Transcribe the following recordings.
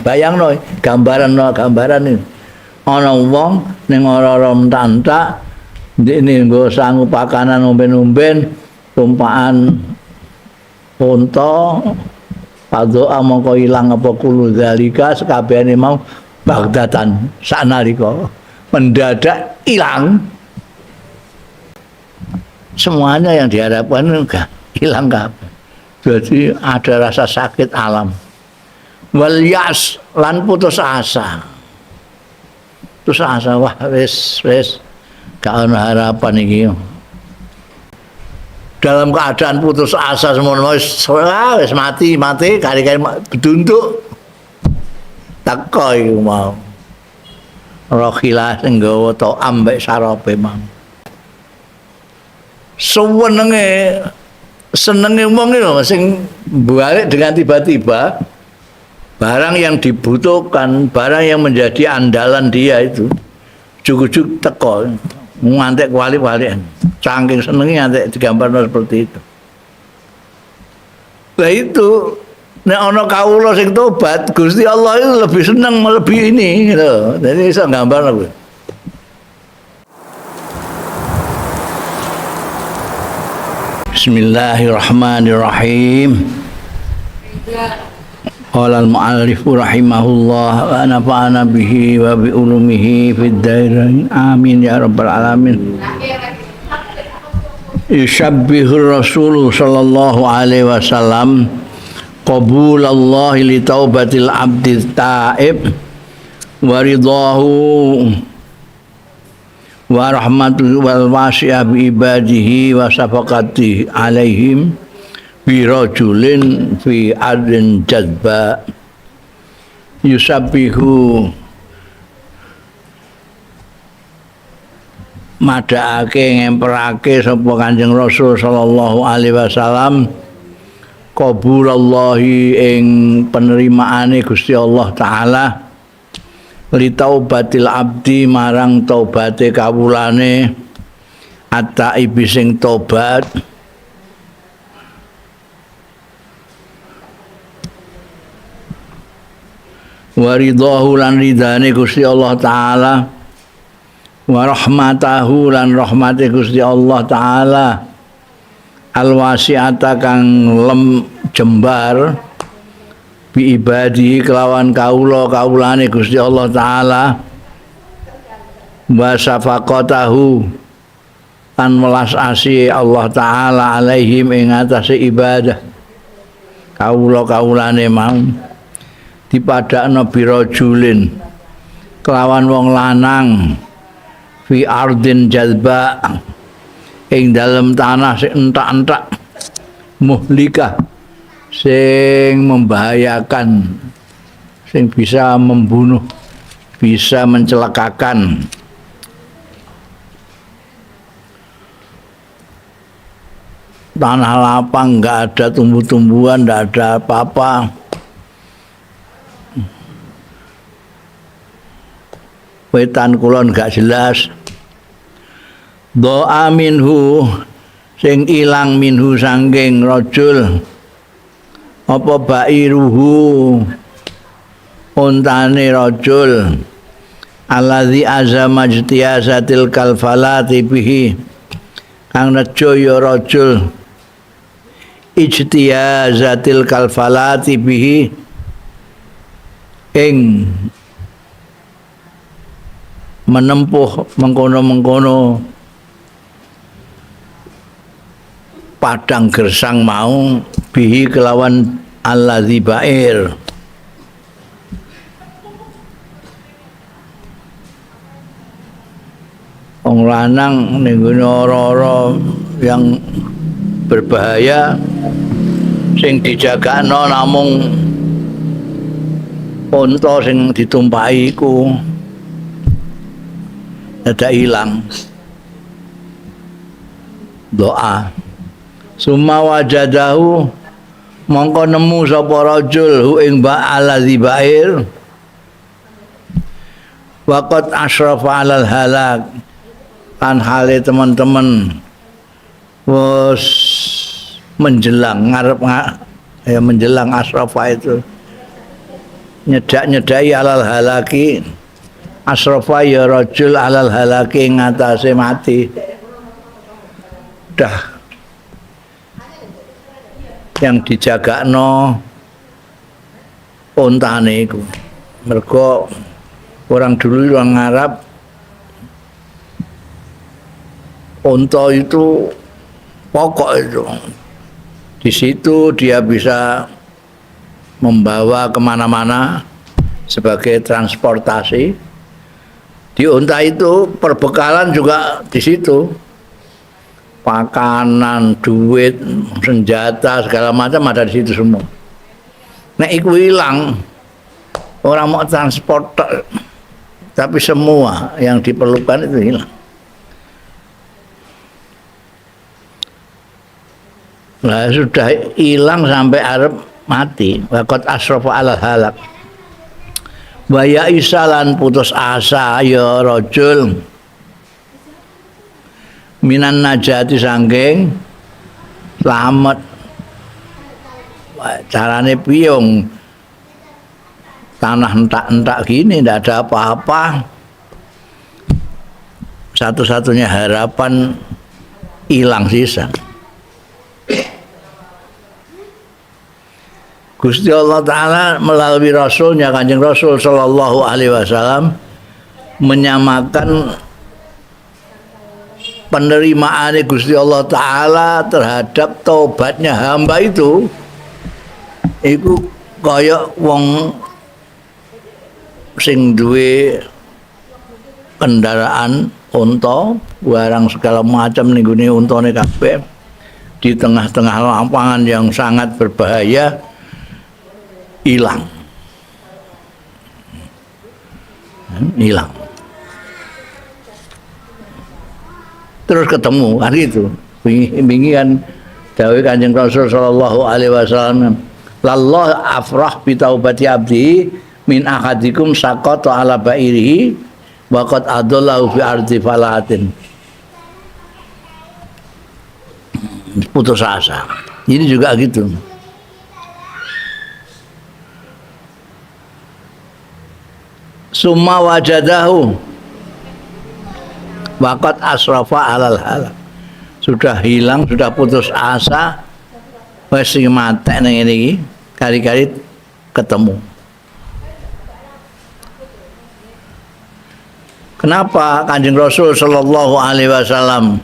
Bayangno gambaran gambaran ini. Ana wong ning ora-ora entak-entak ndekne nggo sangu pakanan omben-omben tumpakan unta padoa mongko ilang apa kulo zalika sekabehane mau bagdatan saknalika mendadak ilang semuanya yang diharapkan enggak hilang kabeh. Jadi ada rasa sakit alam wal yas lan putus asa. Putus asa wah wis wis gak ono harapan iki. Dalam keadaan putus asa semono wis wis mati mati kari-kari beduntuk teko iku mau. Rohilah sing nggawa to'am mbek sarape mau. Suwenenge senenge wong iki lho sing balik dengan tiba-tiba barang yang dibutuhkan, barang yang menjadi andalan dia itu ujug-ujug teko ngantek wali-walian. Saking senenge ngantek digambarno seperti itu. Lah itu nek ana kawula sing tobat, Gusti Allah itu lebih seneng melebihi ini gitu. Jadi iso gambarno kuwi. Bismillahirrahmanirrahim. Qala al-mu'allif rahimahullah wa nafa'ana bihi wa bi ulumihi fid dharain. Amin ya rabbal alamin. Yushabbihur Rasul sallallahu alaihi wasallam qabulallahi li taubatil abdi ta'ib wa ridahu wa rahmatuhu wal wasi'ah bi ibadihi wa safaqati alaihim bi rajulin fi ardin jadba. Yusabbihu madhaake ngemperake sapa Kanjeng Rasul sallallahu alaihi wasallam qabulallahi ing penerimaane Gusti Allah taala li taubatil abdi marang taubate kawulane at-taibi sing tobat wa ridhahu lan ridane Gusti Allah taala wa rahmatahu lan rahmate Gusti Allah taala alwasi'ata kang lem jembar bi ibadihi kelawan kawula kawulane Gusti Allah taala wa safaqatahu lan welas asih Allah taala alaihim ing atase ibadah kawula kawulane mau dipadakno birajulin kelawan wong lanang fi ardin jadba ing dalem tanah sing entak-entak muhlikah sing membahayakan, sing bisa membunuh, bisa mencelakakan. Tanah lapang, nggak ada tumbuh-tumbuhan, nggak ada apa-apa. Wetan kulon nggak jelas. Doa minhu sing ilang minhu sangking rajul apa bairuhu untane rajul alladzi azama ijtiyazatil kalfalati bihi kang nejo ya rajul ijtiyazatil kalfalati bihi ing menempuh mengkono-mengkono padang gersang mau bihi kelawan allazi bair. Wong lanang ning gone ora-ora yang berbahaya sing dijagakno namung unta sing ditumpaki iku dadak ilang. Doa summa wajadahu mongko nemu sapa rajul hu ing ba'alazi ba'ir waqad asrafa alal halak lan hale teman-teman wis menjelang ngarep ya menjelang asrafa itu Nyedak-nyedaki alal halaki asrafa ya rajul alal halaki ngatasé mati. Dah yang dijagakno ontane iku. Mergo orang dulu orang Arab unta itu pokok itu. Di situ dia bisa membawa kemana-mana sebagai transportasi. Di unta itu perbekalan juga di situ, pakanan, duit, senjata segala macam ada di situ semua. Nek iku hilang, orang mau transport, tapi semua yang diperlukan itu hilang. Nah, sudah hilang sampai arep mati. Waqat asrafa ala halak. Wa ya'isa lan putus asa ya rajul minan najati saking slamet. Carane piye wong tanah entak-entak gini ndak ada apa-apa. Satu-satunya harapan hilang sisa. Gusti Allah Ta'ala melalui Rasulnya Kanjeng Rasul Sallallahu Alaihi Wasallam menyamakan penerimaan Gusti Allah Ta'ala terhadap taubatnya hamba itu iku kaya wong sing duwe kendaraan unta, barang segala macam ning gone untane kabeh di tengah-tengah lapangan yang sangat berbahaya hilang. Hilang. Terus ketemu kan gitu. Wingi kan dawuh Kanjeng Rasul sallallahu alaihi wasallam, "Lallah afrah bi taubati abdi min ahadikum saqata ala ba'irihi wa qad adallahu fi ardi falatin." Putus asa. Ini juga gitu. Summa wajadahu waqad asrafa alal halak. Sudah hilang, sudah putus asa, wis sing matek ning ngene iki, kari-kari ketemu. Kenapa Kanjeng Rasul sallallahu alaihi wasallam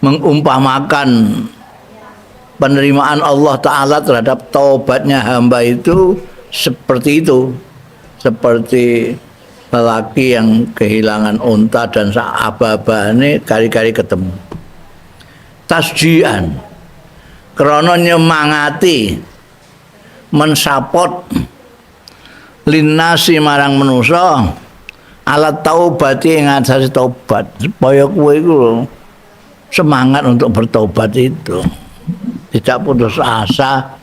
mengumpamakan penerimaan Allah Ta'ala terhadap taubatnya hamba itu seperti itu? Seperti lelaki yang kehilangan unta dan aba-abane kari-kari ketemu. Tasjian krana nyemangati mensapot linnasi marang manusa alat taubati ing atase taubat, supaya kowe iku semangat untuk bertobat itu, tidak putus asa.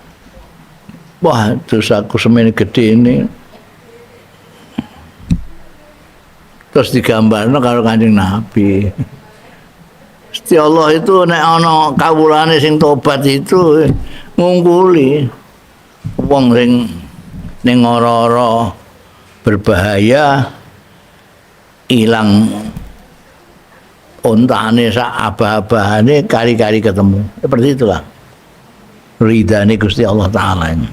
Wah, dosaku semene gede ini. Terus digambarno karo Kanjeng Nabi. Gusti Allah itu nek ana kawulane sing tobat itu ngungkuli wong sing ning ora-ora berbahaya ilang ontane sak abah-abahane kari-kari ketemu. Seperti itulah ridane Gusti Allah Ta'ala ini.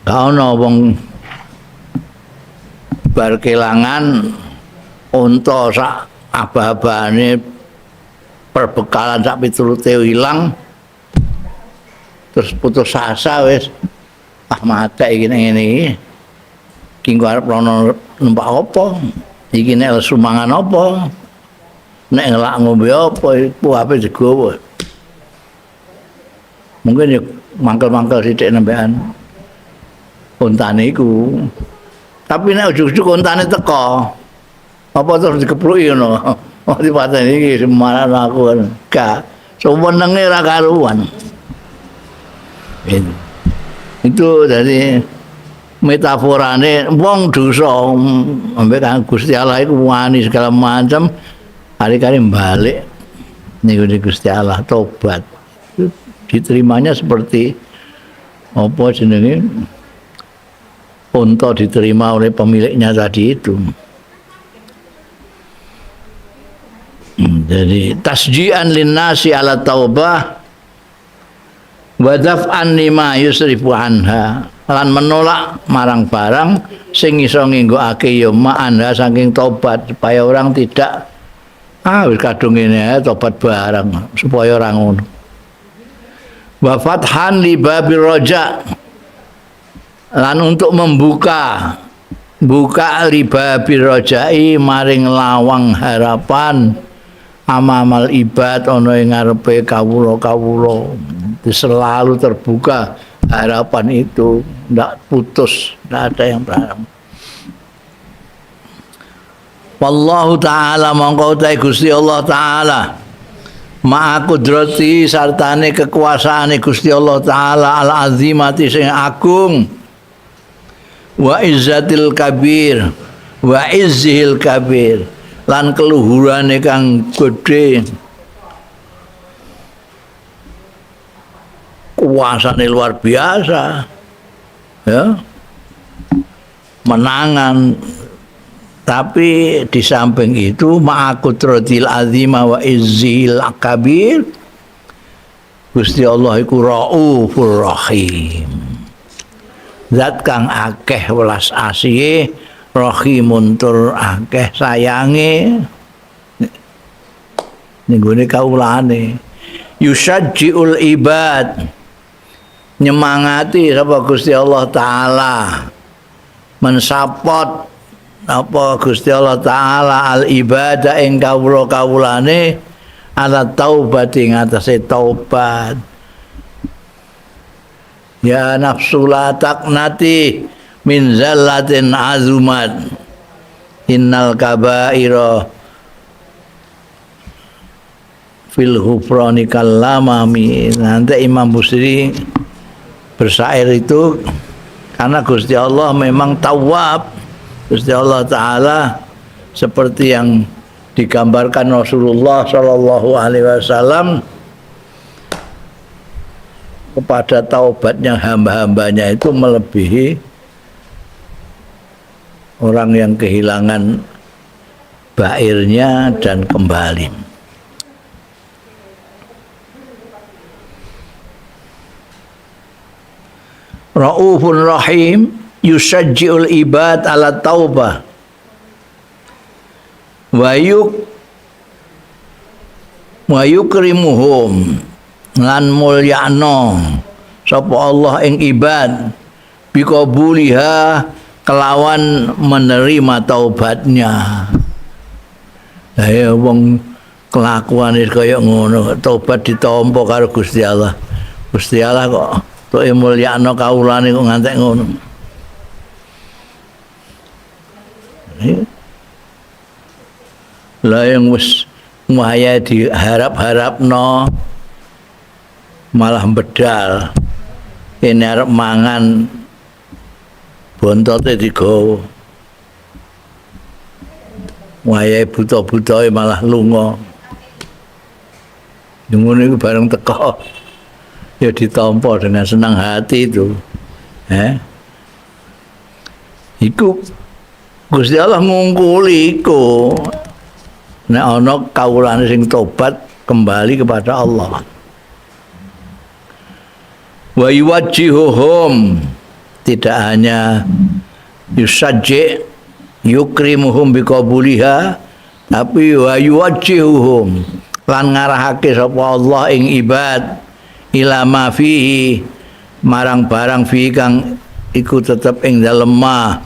Gak ana wong bar kelangan unta sak abah-abahane perbekalan sak piturute ilang terus putus asa wis ah mate iki ning ngene iki iki engko arep rono numpak apa iki nek lesu mangan apa nek ngelak ngombe apa iku ape digowo mungkin ya mangkel-mangkel sithik nembekan untane iku. Tapi nek ujug-ujug untane teko apa terus dikepruki ngono. Oh dipateni iki semarang aku gak suwenenge ora karuan. Itu dari metaforane wong dosa ambek kang Gusti Allah iku wani segala macam hari-hari balik niku Gusti Allah tobat. Diterimanya seperti apa jenenge unta diterima oleh pemiliknya tadi itu. Jadi tasji'an linnasi ala taubah wa daf'an lima yusrifu anha, lan menolak marang barang sing iso nginggokake ya ma'anha saking tobat, supaya orang tidak wis kadung ngene ae tobat barang, supaya ora ngono. Wa fathan li babir raja, lan untuk membuka buka li babir rajai maring lawang harapan amamal ibad ana ing ngarepe kawula-kawula. Selalu terbuka harapan itu, ndak putus, ndak ada yang berharap. Wallahu ta'ala mongko utahe Gusti Allah ta'ala ma'a kudrati sartane kekuasaane Gusti Allah ta'ala al-azimati sing agung, wa izzatil kabir wa izzihil kabir, lan keluhurane kang gedhe, kuasane luar biasa ya, menangan. Tapi di samping itu ma'a kudratil azima wa izzil kabir, Gusti Allah iku Raufur Rahim, zat kang akeh welas asihe, rahimun tur akeh sayange ning gone kawulane. Yusajjiul ibad, nyemangati sapa Gusti Allah taala, mensapot apa Gusti Allah taala al ibadah ing kawula-kawulane ala taubat ing atase taubat. Ya nafsu la taqnati min zallatin azumat innal kabaira fil ghufrani kallamami. Nanti Imam Busiri bersair itu karena Gusti Allah memang tawwab. Gusti Allah Ta'ala seperti yang digambarkan Rasulullah Shallallahu Alaihi Wasallam kepada taubatnya hamba-hambanya itu melebihi orang yang kehilangan bairnya dan kembali. Raufun Rahim yusajjiul ibad ala taubah wa yukrimuhum, lan mulyakno sapa Allah ing ibad biqabuliha kelawan menerima taubatnya. Lah ya wong kelakuane kaya ngono, tobat ditampa karo Gusti Allah. Gusti Allah kok tok mulyakno kawulane kok ngantek ngono. Lah yang wis waya diharap-harapno malah bedal. Ini arep mangan bontote digawa. Wayahe buta-butae malah lunga. Ngono iku bareng teko ya ditampa dengan senang hati itu. Iku Gusti Allah ngungkuli iku. Nek ana kawulane sing tobat kembali kepada Allah. Wa yuwajjihuhum, tidak hanya yusajji yukrimuhum biqabuliha, tapi wa yuwajjihuhum lan ngarahake sapa Allah ing ibad ila ma fihi marang barang fi kang iku tetep ing dalem ma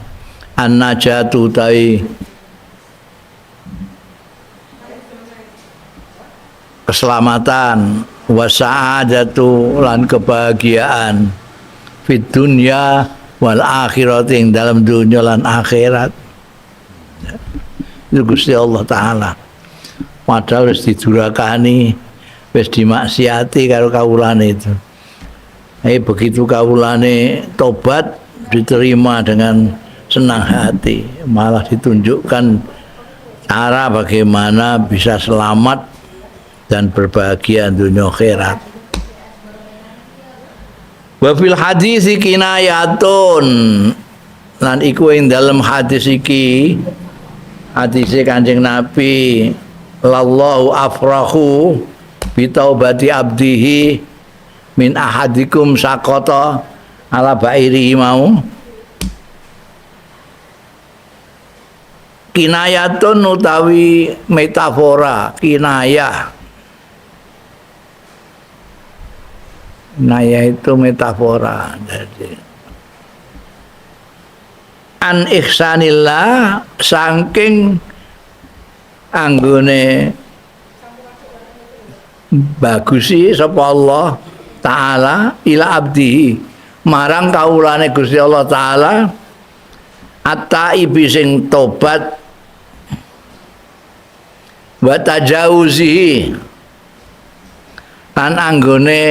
an-najatu tai keselamatan wa sa'adatu lan kebahagiaan fid dunya wal akhirat ing dalam dunya lan akhirat. Itu Gusti Allah Ta'ala. Padahal wis didurakani, wis dimaksiati karo kawulane itu. Begitu kawulane tobat diterima dengan senang hati, malah ditunjukkan cara bagaimana bisa selamat dan berbahagia dunia akhirat. Wa Wa fil hadis kinayatun lan iku ing dalem hadis iki, hadise Kanjeng Nabi lallahu afrahu bi taubati abdihi min ahadikum saqata ala bairihi mau. Kinayatun utawi metafora, kinayah. Naya itu metafora. Jadi an ihsanillah saking anggone bagusi sapa Allah taala ila abdihi marang kawulane Gusti Allah taala at-taibi sing tobat wa tajawuzihi lan anggone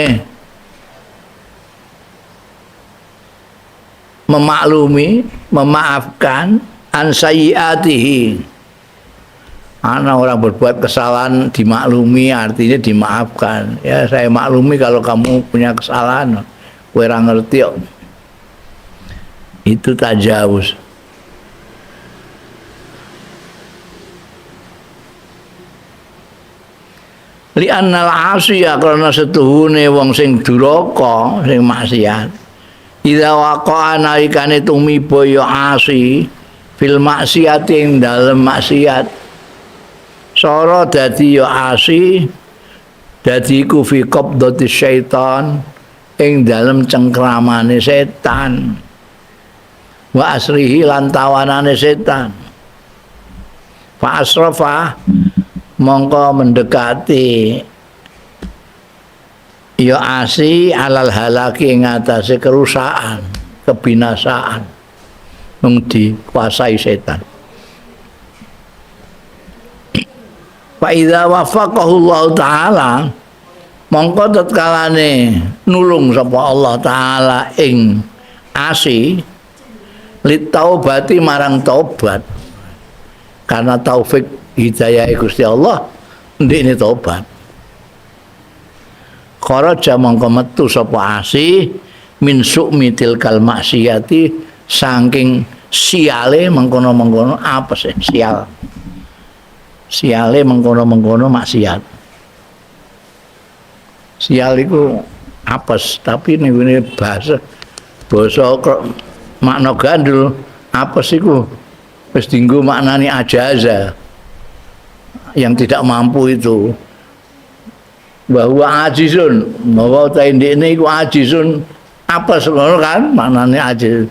memaklumi, memaafkan an sayyiatihi. Ana orang berbuat kesalahan dimaklumi, artinya dimaafkan. Ya saya maklumi kalau kamu punya kesalahan, kowe ora ngerti kok. Itu tajawuz. Li annal asiya karena setuhune wong sing duraka, sing maksiat. Idza waqa'a nalikane tumiba ya asi fil maksiati ing dalem maksiat. Sora dadi ya asi dadi iku fi qabdati syaitan ing dalem cengkramane setan. Wa asrihi lan tawanane setan. Fa asrafa mongko mendekati ya asi alal halaki ing atase kerusakan, kebinasaan mung dikuasai setan. Fa idza wafaqahu Allah taala mongko tetkalane nulung sapa Allah taala ing asi litaubati marang taubat, karena taufik hidayah Gusti Allah ndekne tobat. Kharaja mongko metu sapa asi min sukmi tilkal maksiati saking siale mengkono-mengkono apa sih sial. Siale mengkono-mengkono maksiat. Sial iku apes, tapi ning ngene bahasa basa makna gandul apes iku wis dienggo maknane ajaza yang tidak mampu itu. Bahwa ajizun, bahwa ta ndekne iku ajizun apa ngono kan maknane ajiz.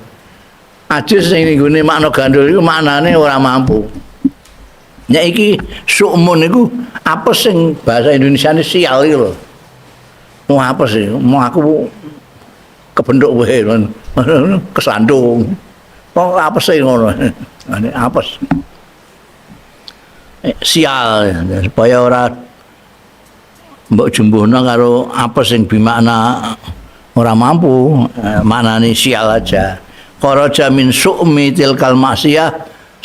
Ajiz sing nggone makna gandul iku maknane ora mampu. Nek iki sukmun iku apa sing bahasa Indonesiane sial iki lho. Mau apa sih? Mau aku kebentuk wae kesandung. Kok apa sih ngono? Apes. Sial supaya ora mbok jumbuhno karo apa sing bimakna ora mampu, maknane sial aja. Kharaja min su'mi tilkal maksiyah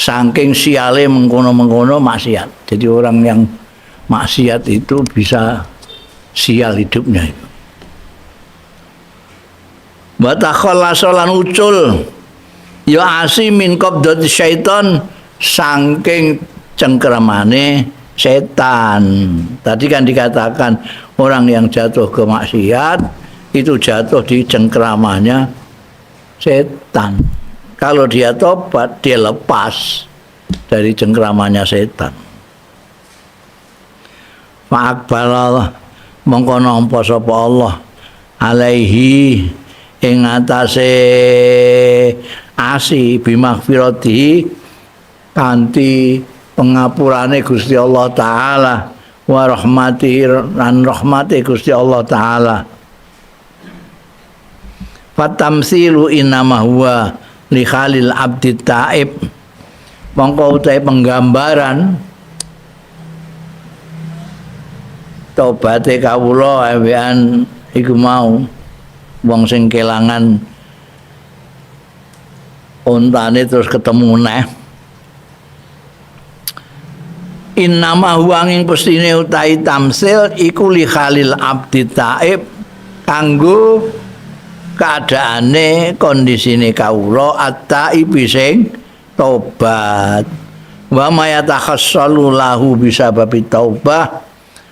saking siale mengkono-mengkono maksiat. Jadi orang yang maksiat itu bisa sial hidupnya itu. Wa takhallasa lan ucul ya asi min qabdati syaitan saking cengkramane setan. Tadi kan dikatakan orang yang jatuh ke maksiat itu jatuh di cengkramannya setan. Kalau dia tobat, dia lepas dari cengkramannya setan. Fa'aqbalallah mongko nampa sapa Allah alaihi ing atase asi bimaghfiratihi kanthi pengapurane Gusti Allah taala wa rahmatihi lan rahmati Gusti Allah taala. Fatamsilu innama huwa li khalil abdi taib, mongko utahe penggambaran tobaté kawula ambekan iku mau wong sing kelangan ontane terus ketemu neh. Innama huwa ing pestine utahi tamsil iku li khalil abdi taib kanggo keadaane kondisine kawula at-taibi sing tobat wa ma yatakhassalu lahu bisababi taubah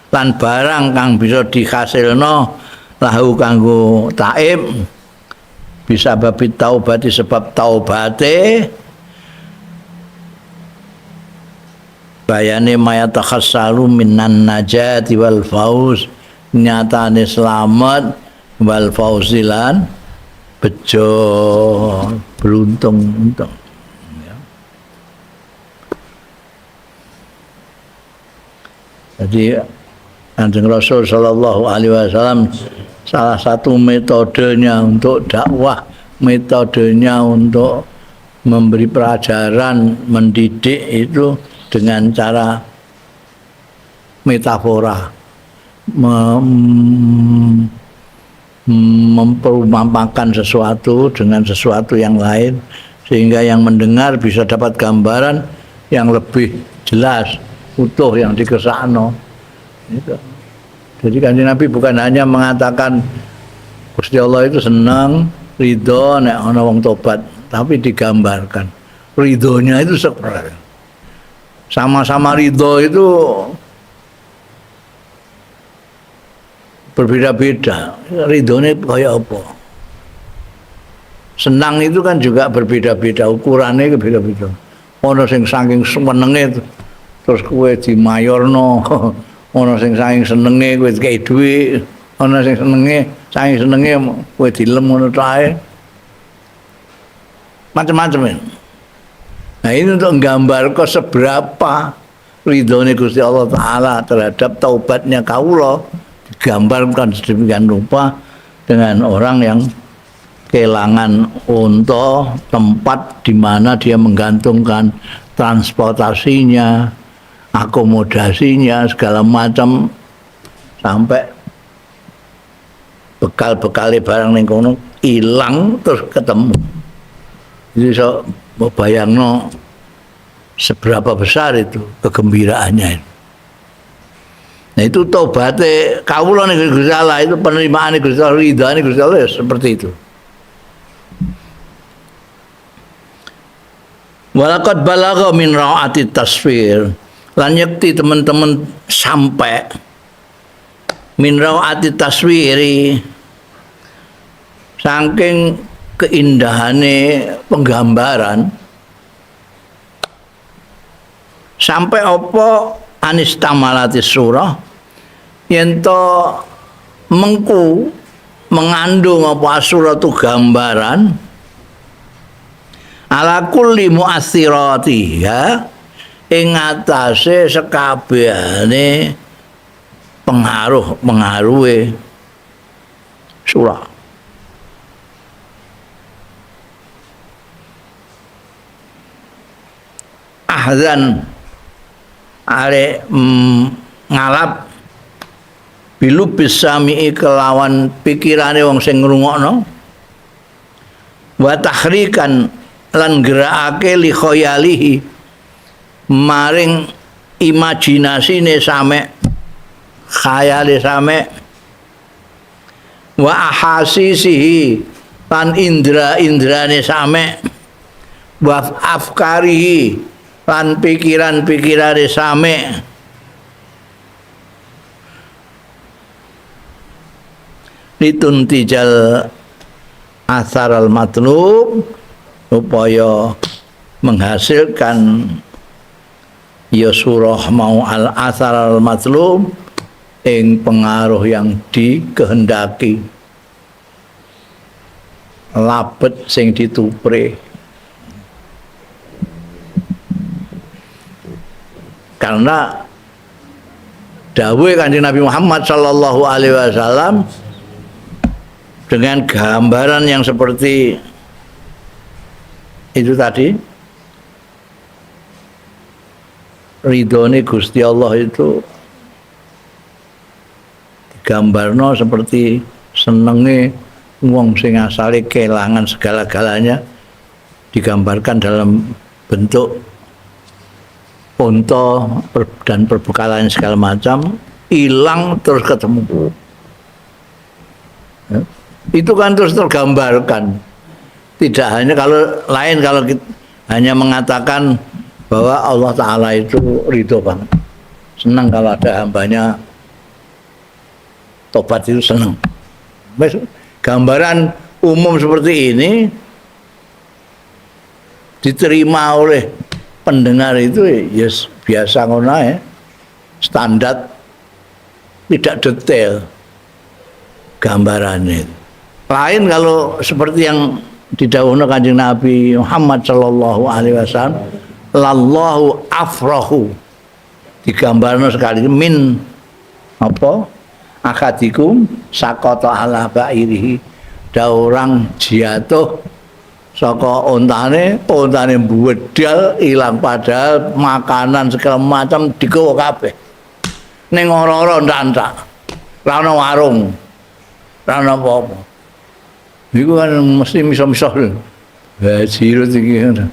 lan barang kang bisa dikhasilno lahu kanggo taib bisababi taubati sebab taubate bayane ma yatakhassalu minan najati wal fauz nyatane selamat wal fauzilan bejo beruntung-untung. Jadi Kanjeng Rasul sallallahu alaihi wasallam salah satu metodenya untuk dakwah, metodenya untuk memberi pelajaran, mendidik itu dengan cara metafora, memperumpamakan sesuatu dengan sesuatu yang lain sehingga yang mendengar bisa dapat gambaran yang lebih jelas, utuh yang dikesakno. Gitu. Jadi Kanjeng Nabi bukan hanya mengatakan Gusti Allah itu senang, ridho nek ana wong tobat, tapi digambarkan ridhonya itu seperti sama-sama ridho itu berbeda-beda. Ridhone kaya apa? Senang itu kan juga berbeda-beda, ukurannya beda-beda. Ana sing saking senenge terus kowe dimayorno, ana sing saking senenge kowe dikei dhuwit, ana sing senenge saking senenge kowe dilem ngono tae. Macam-macam. Nah, ini untuk nggambar kok seberapa ridhone Gusti Allah Ta'ala terhadap taubatnya kawula, digambarkan sedemikian rupa dengan orang yang kehilangan unta, tempat di mana dia menggantungkan transportasinya, akomodasinya, segala macam, sampai bekal-bekale barang ning kono ilang terus ketemu. Jadi so bayangno seberapa besar itu kegembiraannya. Nah itu tobaté kawula ning Gusti Allah, itu penerimaan Gusti Allah, ridhane Gusti Allah ya seperti itu. Walaqad balagha min ra'ati taswir, lan yekti teman-teman sampai min ra'ati taswiri saking keindahane penggambaran sampai apa anistamalati surah yen to mengku mengandung apa suratu gambaran ala kulli mu'athiratiha ing atase sekabehane pengaruh-pengaruhe surah. Ahzan ale ngalap bilubis sami'i kelawan pikirane wong sing ngrungokno wa tahrikan lan gerakake li khayalihi maring imajinasine same khayale same wa ahasisihi lan indra-indrane same wa afkarihi lan pikiran-pikirane same lituntijal asar al matlub upaya menghasilkan ya surah mau al asar al matlub ing pengaruh yang dikehendaki labet sing ditupre. Karena dawuh Kanjeng Nabi Muhammad sallallahu alaihi wasallam dengan gambaran yang seperti itu tadi, ridhone Gusti Allah itu digambarno seperti senenge wong sing asale kelangan segala-galanya, digambarkan dalam bentuk unta dan perbekalan segala macam hilang terus ketemu. Ya. Itu kan terus tergambarkan. Tidak hanya kalau lain, kalau kita hanya mengatakan bahwa Allah Ta'ala itu ridho banget, senang kalau ada hambanya tobat, itu senang. Gambaran umum seperti ini diterima oleh pendengar itu ya biasa ngono ya, standar, tidak detail gambarannya. Lain kalau seperti yang didhawuhna Kanjeng Nabi Muhammad sallallahu alaihi wasallam, lallahu afrahu, digambarno sekali min apa akadikum sakata ala ba'irihi, da orang jatuh saka ontane, ontane mbedal ilang, padahal makanan segala macam digawa kabeh ning ora-ora entak-entak, ra ono warung, ra ono apa-apa. Iku kan mesti miso-miso. Bajirut iki ngono.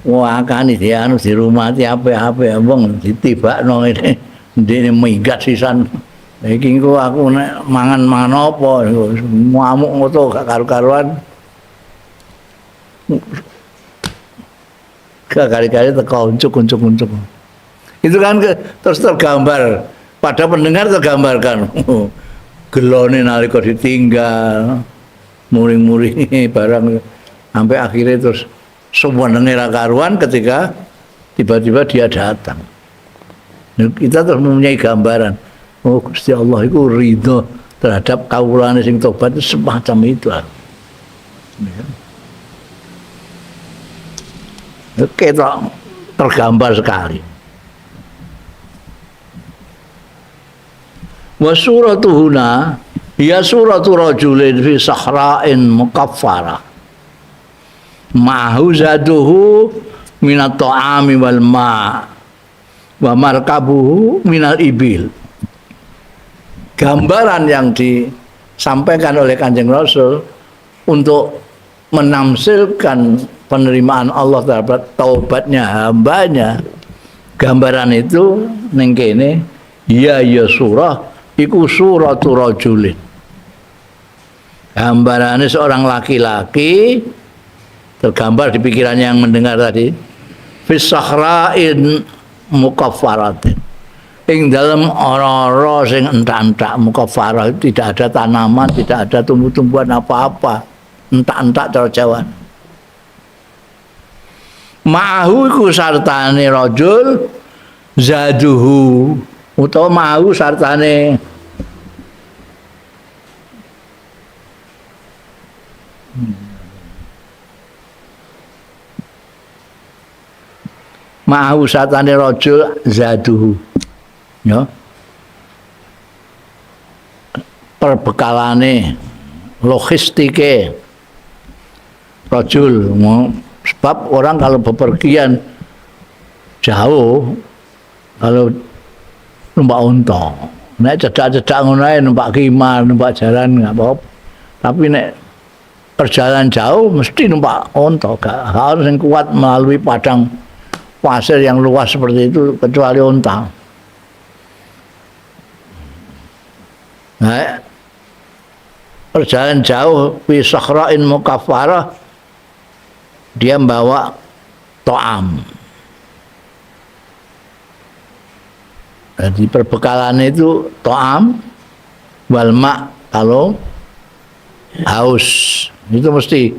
Wah, akane dianu dirumati apik-apik wong ditibakno ngene. Ndekne minggat sisan. Iki engko aku nek mangan-mangan apa ngamuk ngono gak karu-karuan. Gak kali-kali teko uncuk-uncuk-uncuk. Itu kan terus tergambar pada pendengar, tergambarkan. Gelone nalika ditinggal muring-muringi barang sampai akhirnya terus sewenenge ra karuan ketika tiba-tiba dia datang. Kita terus mempunyai gambaran, oh Gusti Allah itu ridho terhadap kawulane sing tobat itu semacam itu. Oke, tergambar sekali. Wa suratu huna ya suratu rajulin fi sahra'in mukaffara ma'hu zaduhu minat ta'ami wal ma' wa markabuhu minal ibil. Gambaran yang disampaikan oleh Kanjeng Rasul untuk menamsilkan penerimaan Allah terhadap taubatnya hambanya, gambaran itu ning kene ya ya surah iku suratu rajulin, gambarannya seorang laki-laki tergambar di pikirannya yang mendengar tadi, fi sahra'in mukaffaratin, ing dalem ora-ora sing entak-entak. Mukaffarah itu tidak ada tanaman, tidak ada tumbuh-tumbuhan apa-apa, entak-entak cara Jawa. Ma'ahu iku sartane rajul zaduhu utawa ma'ahu sartane ma'ahu sartane rajul zaduhu, ya, perbekalane logistike rajul. Sebab orang kalau bepergian jauh kalau numpak unta, nek cedak-cedak ngono ae numpak khimar, numpak jaran nggak apa-apa. Tapi nek perjalanan jauh mesti numpak unta, gak harus yang kuat melalui padang pasir yang luas seperti itu kecuali unta. Nah, perjalanan jauh fi sahra'in mukaffarah, dia membawa to'am. Jadi perbekalan itu to'am wal ma' kalau haus, itu mesti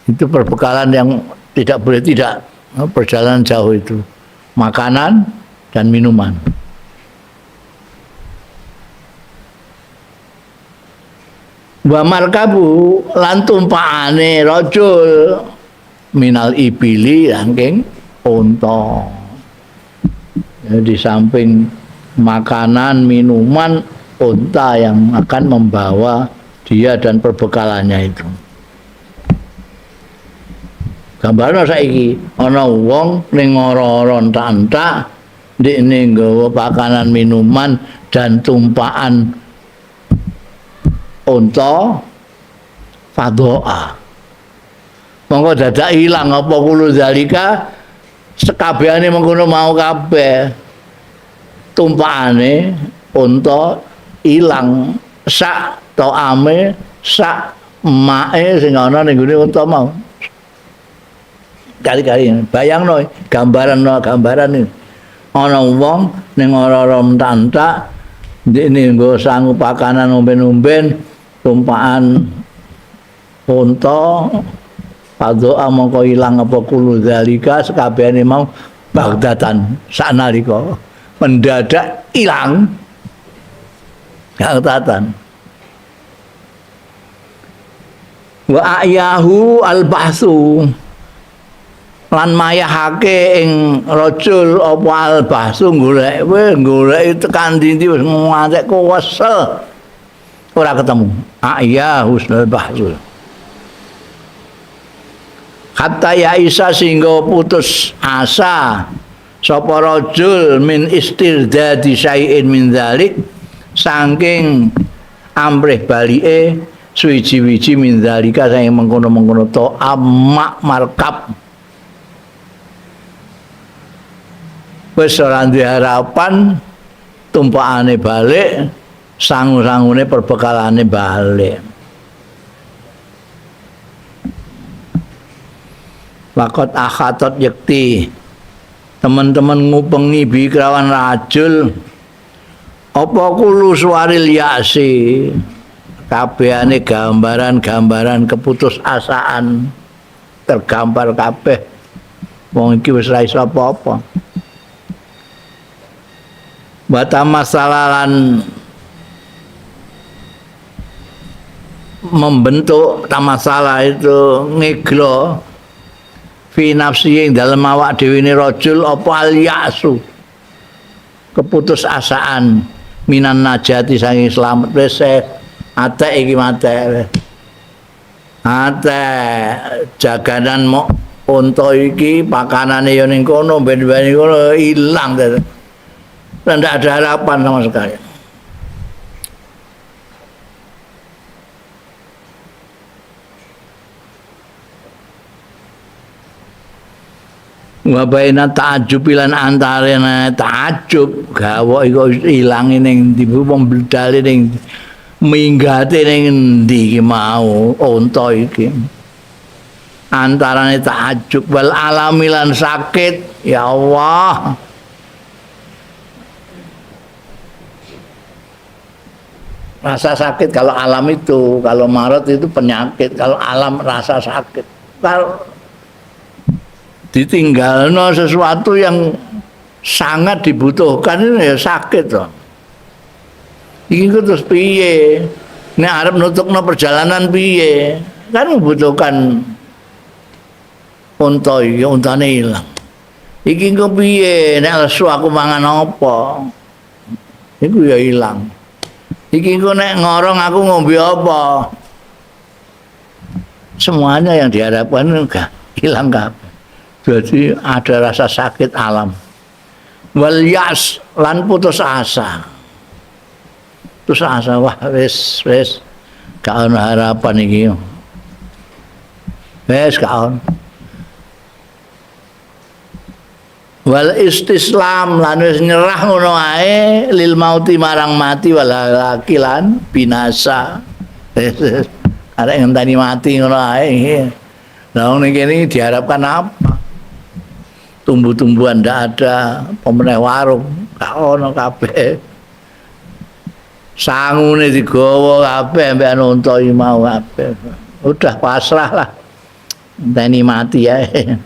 itu perbekalan yang tidak boleh tidak perjalanan jauh itu, makanan dan minuman. Wa markabu lan tumpakane rajul minal ibili saking unta. Di samping makanan, minuman, unta yang akan membawa dia dan perbekalannya itu. Gambarno saiki ana wong ning ora-ora entak-entak, ndekne nggawa pakanan, minuman dan tumpakan unta fadoa. Monggo dadak ilang apa kulo zalika sekabehane mengkono mau kabeh. Tumpakane unta ilang sak toame sak mae sing ana ning gone unta mau. Kali-kali bayangno gambaran iki. Ana wong ning ora-ora entak-entak ndekne nggo sangu pakanan omben-omben tumpakan unta padha mongko ilang apa kulo zalika sekabehane mau bagdatan saknalika mendadak ilang bagdatan wa ayahu al-bahsu lan mayahake ing rajul apa al-bahsu golek golek tekan ndi wis ngantek kewesel ora ketemu ayahu al-bahsu hatta ya isa sehingga putus asa sapa rajul min istirdadi syai'in min dzalik saking amrih balike suwiji-wiji min dzalika saking mengkono-mengkono to amak markab wis ora duwe harapan tumpakane balik sangu-sangune perbekalane balik. Wakot akhatot yekti teman-teman ngupengi bi kelawan rajul apa kulu suwaril yasi kabehane gambaran-gambaran keputusasaan tergambar kabeh wong iki wis ra iso apa-apa. Bata masalalan membentuk tamasalah itu ngeglo fi nafsi ing dalem awak dhewe ne rajul apa al ya'su keputusasaan minan najati saking slamet wis atek iki matek atek jaganan mok unta iki pakanane ya ning kono ben-ben kono ilang dan tidak ada harapan sama sekali. Wa baina ta'ajjub lan antarane ta'ajjub gawok iku ilange ning ndi wong bledale ning minggate ning endi iki mau unta iki antarane ta'ajjub wal alami lan sakit ya Allah. Rasa sakit kalau alam itu, kalau maret itu penyakit, kalau alam rasa sakit. Kalau ditinggalno sesuatu yang sangat dibutuhkan itu ya sakit loh. Iki terus piye? Nek arep nutukno perjalanan piye? Kan membutuhkan unta iki, untane ilang. Iki engko piye? Nek lesu aku mangan apa? Iku ya ilang. Iki engko nek ngorong aku ngombe apa? Semuanya yang diharapkan enggak hilang kabeh. Jadi ada rasa sakit alam. Wal yas lan putus asa. Putus asa wah wis wis gak ono harapan iki. Wis gak ono. Wal istislam lan wis nyerah ngono ae lil mauti marang mati wal halaki lan binasa. Wis arek ngenteni mati ngono ae. Lah wong kene diharapkan apa? Tumbuh-tumbuhan ndak ada, pemeneh warung gak ono kabeh. Sangune digawa kabeh ambek unta iki mau kabeh. Udah pasrah lah. Ngenteni mati ae.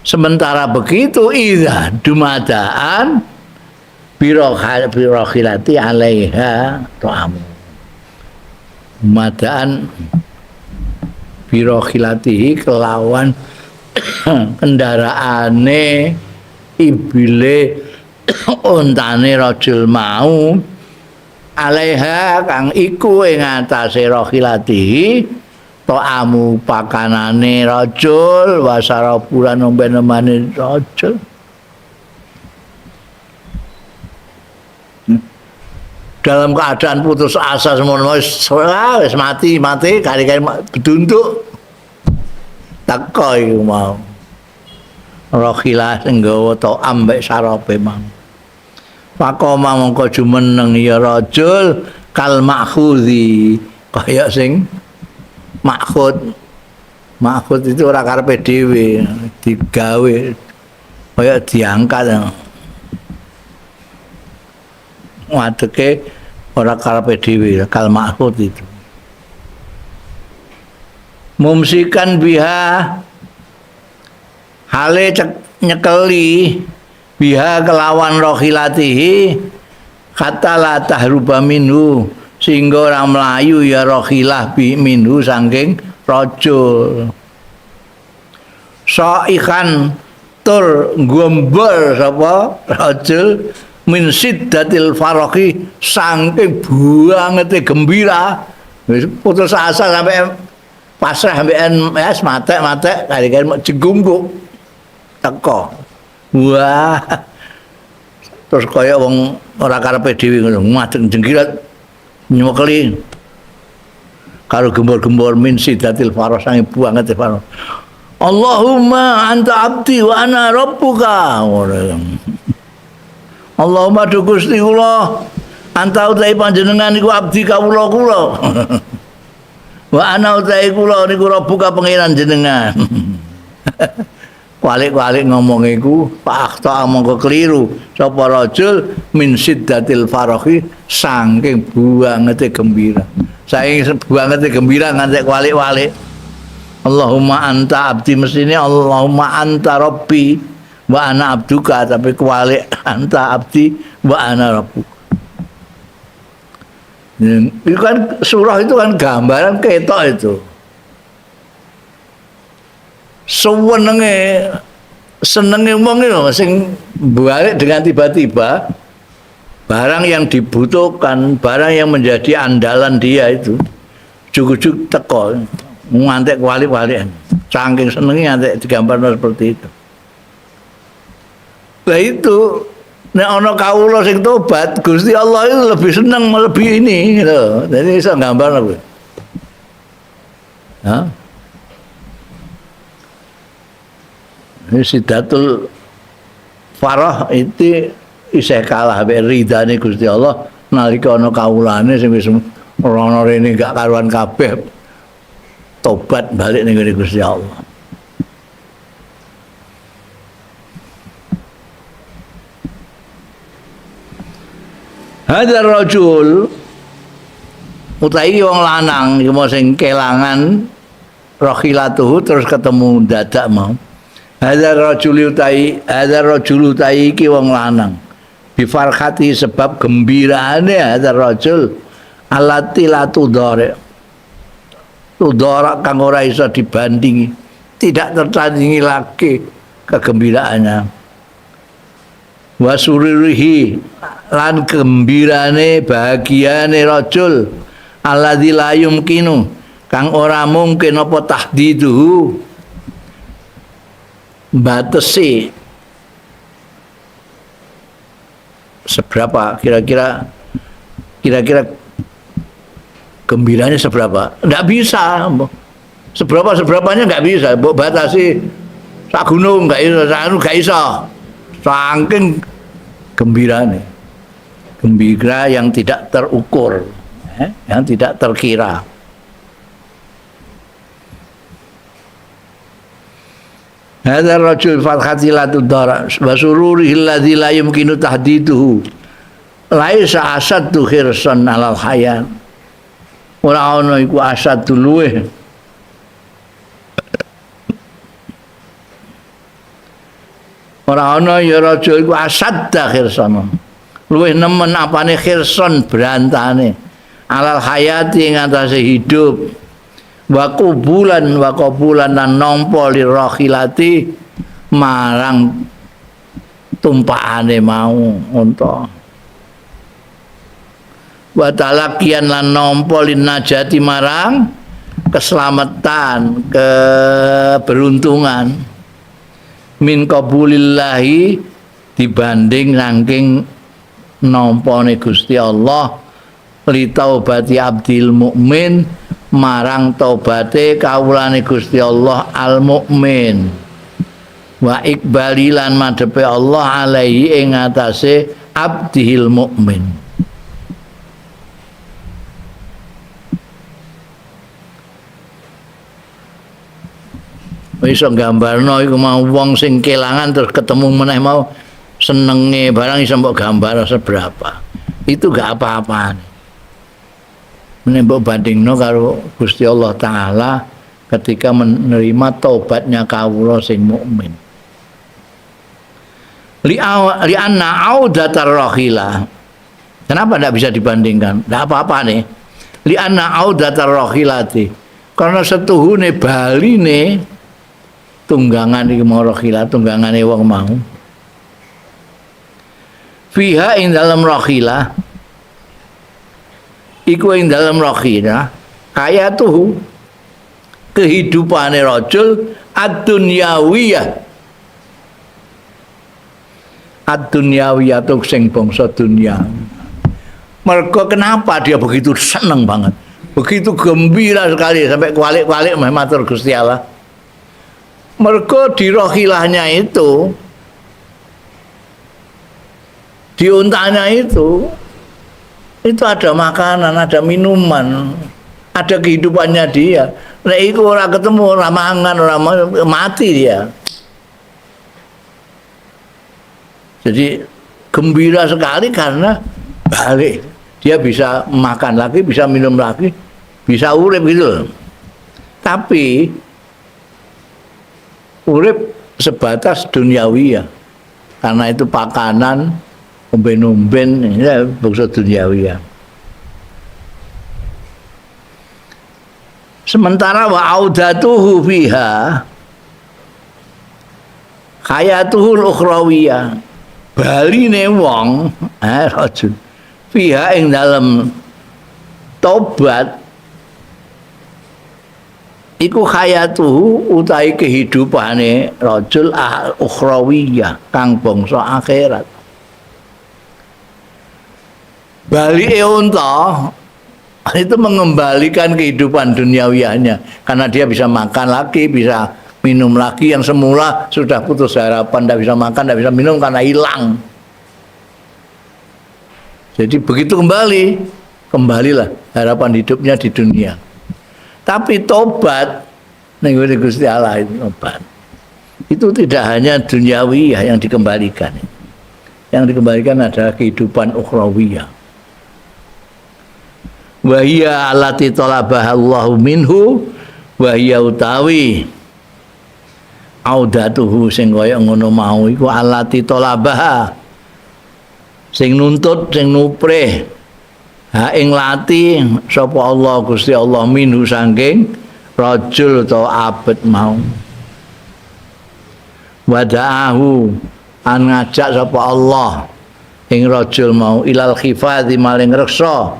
Sementara begitu idza dumadaan birokhilati alaiha ta'amu. Dumadaan birokhilatihi kelawan kendaraane ibile untane rajul mau alaiha kang iku ing atase rokhilatihi ta'amu pakanane rajul wasarabulan omben-ombene rajul. Dalam keadaan putus asa semono wis mati mati kari-kari beduntuk teko iku mau rohilah sing nggawa ta'am mbek sarabe mau. Pakoma mongko jumeneng ya rajul kal makhudhi kaya sing makhud. Makhud itu ora karepe dhewe, digawe kaya diangkat. Wadeke ora karepe dhewe, kal makhud itu. Mumsikan biha hale nyekeli biha kelawan rohilatihi kata la tahruba minhu sehingga orang Melayu ya rohilah bi minhu saking rajul. Saihan tur gombol sapa rajul min siddatil farahi saking bangete gembira, wis putus asa sampai pasrah sampean ya matek-matek kali-kali jegungguk teko. Wah, terus kaya wong ora karepe dhewe ngono, madeg jengkirat nyekeli karo gembor-gembor min sidatil farah sange banget farah. Allahumma anta abdi wa ana rabbuka. Allahumma du Gusti kula, anta utahe panjenengan niku abdi kawula kula. Wa ana utahe kula niku rabbuka pangeran jenengan. Walik-walik ngomong iku pak akhta mongko keliru sapa rajul min siddatil farahi saking buangete gembira. Saking buangete gembira ngantek walik-walik. Allahumma anta abdi mestine Allahumma anta rabbi wa ana abduka, tapi kuwalik anta abdi wa ana rabbuka. Itu kan surah itu kan gambaran ketok itu. Sewenenge senenge wong lho sing balik dengan tiba-tiba barang yang dibutuhkan, barang yang menjadi andalan dia itu ujug-ujug teko ngantek wali-walian. Saking senenge ngantek digambarno seperti itu. Lah itu nek ana kawula sing tobat, Gusti Allah itu lebih seneng melebihi ini gitu. Jadi iso gambarno kuwi. Hah? Ini sidatul farah itu isih kalah ambek ridane Gusti Allah nalika ana kawulane sing wis ora rene gak karuan kabeh tobat balik ning ngene Gusti Allah. Hadzal rajul utawi wong lanang iki mau sing kelangan rohilatuhu terus ketemu dadak mau. Hadzal rajul utai, hadzal rajul utai iki wong lanang. Bi farhati sebab gembirane hadzal rajul alati la tudare. Tudara kang ora iso dibandingi, tidak tertandingi lagi kegembiraannya. Wasururihi lan gembirane bahagiane rajul alladzi la yumkinu kang ora mungkin apa tahdiduhu batesi seberapa kira-kira gembiranya seberapa, nggak bisa seberapa seberapanya nggak bisa, mbok batasi sak gunung nggak iso, sak anu nggak iso, saking gembirane, gembira yang tidak terukur, yang tidak terkira. Hadza rajul farhati la tudara wa sururihi alladzi la yumkinu tahdiduhu laisa asaddu khirsan alal hayat. Ora ana iku asaddu luweh ora ana ya rajul iku asadda khirsan luweh nemen apane khirsan berantane alal hayati ing atase hidup wa kubulan lan nampa lirahilati marang tumpakane mau unta wa talaqiyan lan nampa linajati marang keselamatan keberuntungan min qabulillahi dibanding saking nampane Gusti Allah li taubati abdil mukmin marang taubate kawulane Gusti Allah al mukmin wa iqbali lan madhepe Allah alaihi ing atase abdihil mukmin. Iso gambarno iku mau wong sing kelangan terus ketemu meneh mau senenge barang iso mbok gambar seberapa. Itu gak apa-apaan. Meneh mbok bandingno karo Gusti Allah Taala ketika menerima taubatnya kawula sing mukmin. Li'anna audatar rahila. Kenapa ndak bisa dibandingkan? Ndak apa-apa nih. Li'anna audatar rahilati. Karena setuhune baline tunggangan iki mau rahila, tunggangane wong mau. Fiha ing dalem rahila. Iku ing dalem rahila hayatuhu, kehidupane rajul ad-dunyawiyah. Ad-dunyawiyah tu sing bangsa dunya. Mergo kenapa dia begitu seneng banget, begitu gembira sekali sampai kualik-kualik meh matur Gusti Allah. Mergo di rohilahnya itu, di untanya itu ada makanan, ada minuman, ada kehidupannya dia. Nek iku ora ketemu, ora mangan, ora mati dia. Jadi gembira sekali karena balik dia bisa makan lagi, bisa minum lagi, bisa urip gitu loh. Tapi urip sebatas duniawi ya, karena itu pakanan, umben-umben, ya bangsa duniawi ya. Sementara wa audatuhu fiha hayatuhul ukhrawiyah, baline wong rajul fiha ing dalem tobat iku hayatuhu utawi kehidupane rajul ukhrawiyah kang bangsa akhirat. Balike unta itu mengembalikan kehidupan duniawiyahnya, karena dia bisa makan lagi, bisa minum lagi, yang semula sudah putus harapan, tidak bisa makan, tidak bisa minum karena hilang. Jadi begitu kembali, kembalilah harapan hidupnya di dunia. Tapi tobat ning Gusti Allah itu tobat. Itu tidak hanya duniawiyah yang dikembalikan. Yang dikembalikan adalah kehidupan ukhrawiyah. Wa hiya allati talabaha Allahu minhu wa hiya utawi audatuhu sing kaya ngono mau iku allati talabaha sing nuntut, sing nuprih ha ing lati sapa Allah Gusti Allah minhu saking rajul utawa abet mau. Wada'ahu an ngajak sapa Allah ing rajul mau ilal khifati maling reksa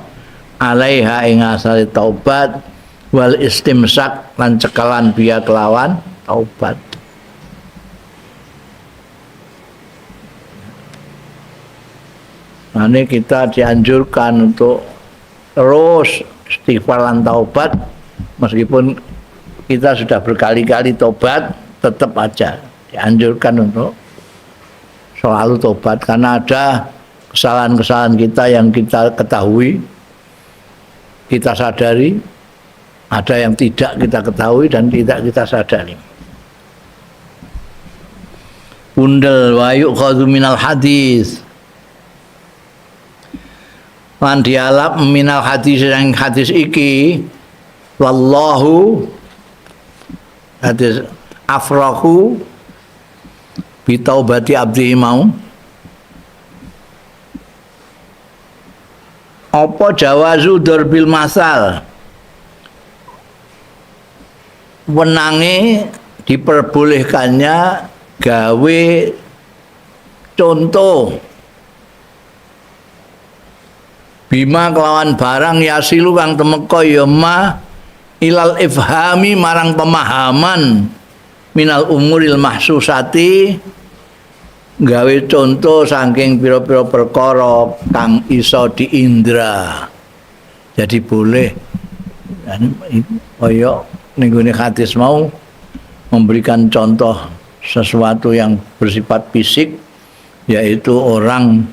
alaiha ing asale taubat wal istimsak lan cekalan biya kelawan taubat. Nah, ini kita dianjurkan untuk terus istighfar lan taubat, meskipun kita sudah berkali-kali tobat, tetap aja dianjurkan untuk selalu tobat, karena ada kesalahan-kesalahan kita yang kita ketahui, kita sadari, ada yang tidak kita ketahui dan tidak kita sadari. Undel wa yu'khadhu minal hadis. Lan dialap minal hadis yang hadis iki wallahu hadis afrahu bi taubati abdi mau. Apa jawazu darbil masal, wenange diperbolehkannya gawe contoh bima kelawan barang yasilu kang temeka ya ma ilal ifhami marang pemahaman minal umuril mahsusati, gawe contoh saking pira-pira perkara kang iso diindra. Jadi boleh kaya ning gone hadis mau memberikan contoh sesuatu yang bersifat fisik, yaitu orang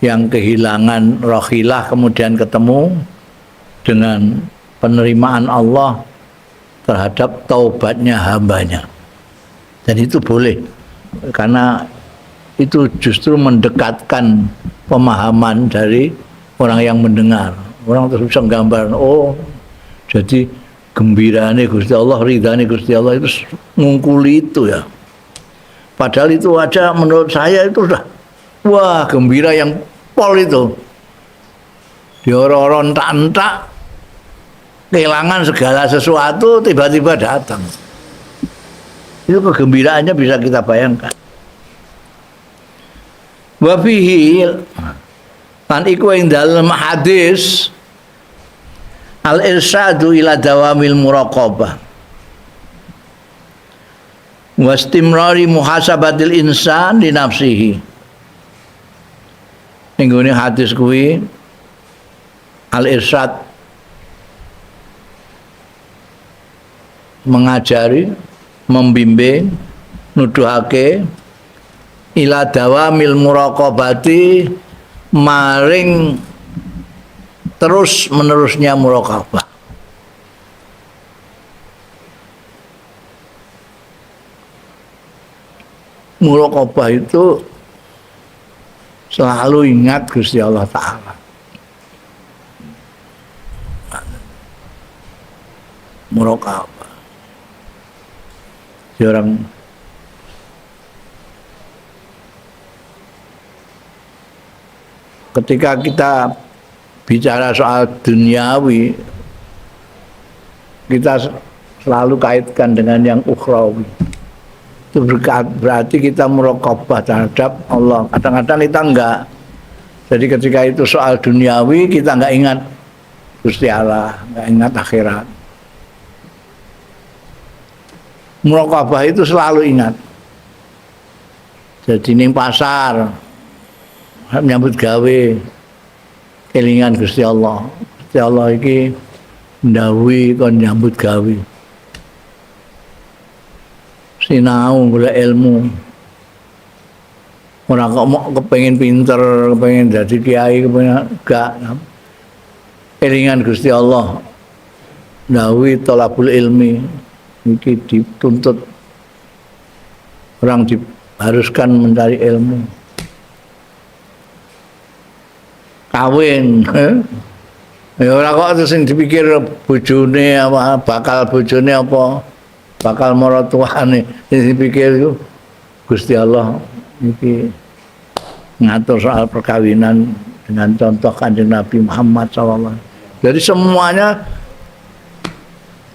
yang kehilangan rohilah kemudian ketemu dengan penerimaan Allah terhadap taubatnya hambanya. Dan itu boleh, karena itu justru mendekatkan pemahaman dari orang yang mendengar. Orang terus bisa gambar, oh jadi gembirane Gusti Allah, ridhane Gusti Allah itu ngungkuli itu ya. Padahal itu aja menurut saya itu sudah wah gembira yang pol itu. Dioro-oro entak-entak kehilangan segala sesuatu tiba-tiba datang. Itu kegembiraannya bisa kita bayangkan. Wa fihi lan iku ing dalem hadis al-irsyadu ila dawamil muraqabah wastimrari muhasabatil insan li nafsihi. Ning gone hadis kuwi al-irsyad mengajari, membimbing, nuduhake ila dawamil muraqabati maring terus menerusnya muraqabah. Muraqabah itu selalu ingat Gusti Allah Ta'ala. Muraqabah. Orang ketika kita bicara soal duniawi, kita selalu kaitkan dengan yang ukhrawi. Itu berarti kita muraqabah terhadap Allah. Kadang-kadang kita enggak. Jadi ketika itu soal duniawi, kita enggak ingat Gusti Allah, enggak ingat akhirat. Muraqabah itu selalu ingat. Jadi ning pasar nyambut gawe kelingan Gusti Allah. Gusti Allah iki ndhawuhi kon nyambut gawe. Sinau golek ilmu. Ora kok mau kepengin pinter, kepengin dadi kiai, kepengin gak. Kelingan Gusti Allah ndhawuhi thalabul ilmi iki dituntut, orang diharuskan mencari ilmu. Kawin, ya ora kok terus sing dipikir bojone apa, bakal bojone apa, bakal maratuane, sing dipikir iku Gusti Allah iki ngatur soal perkawinan dengan contoh Kanjeng Nabi Muhammad sallallahu alaihi wasallam. Jadi semuanya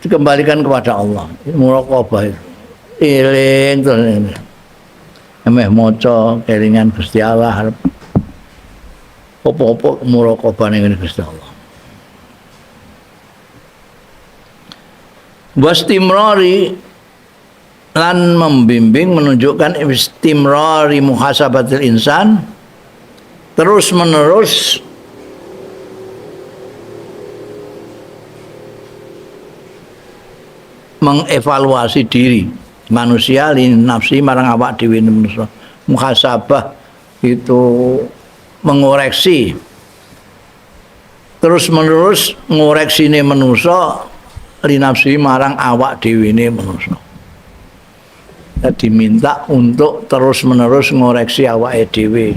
dikembalikan kepada Allah. Muraqabah itu. Eling terus ini. Emeh maca kelingan Gusti Allah arep apa-apa muraqabah ning Gusti Allah. Wastimrari lan membimbing menunjukkan istimrari muhasabatil insan, terus menerus mengevaluasi diri manusia li nafsi marang awak dhewe manusia. Muhasabah itu mengoreksi, terus menerus ngoreksine manusa li nafsi marang awak dhewe manusa. Diminta untuk terus menerus ngoreksi awake dhewe.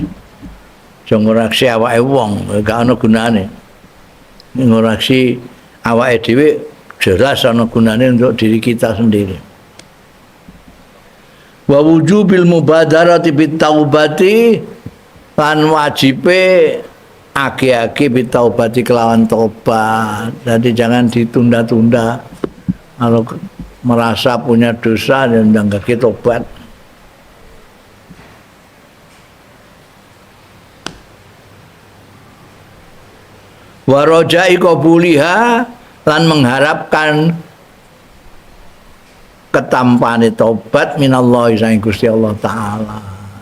Aja ngoreksi awake wong, gak ana gunane. Ngoreksi awake dhewe jelas ana gunane untuk diri kita sendiri. Wa wujubil mubadarati bit taubati lan wajibe age-age bit taubati kelawan tobat. Jadi jangan ditunda-tunda. Kalau merasa punya dosa dan enggak tobat. Wa rajai qabuliha lan mengharapkan ketampane tobat minallahi saking Gusti Allah Ta'ala,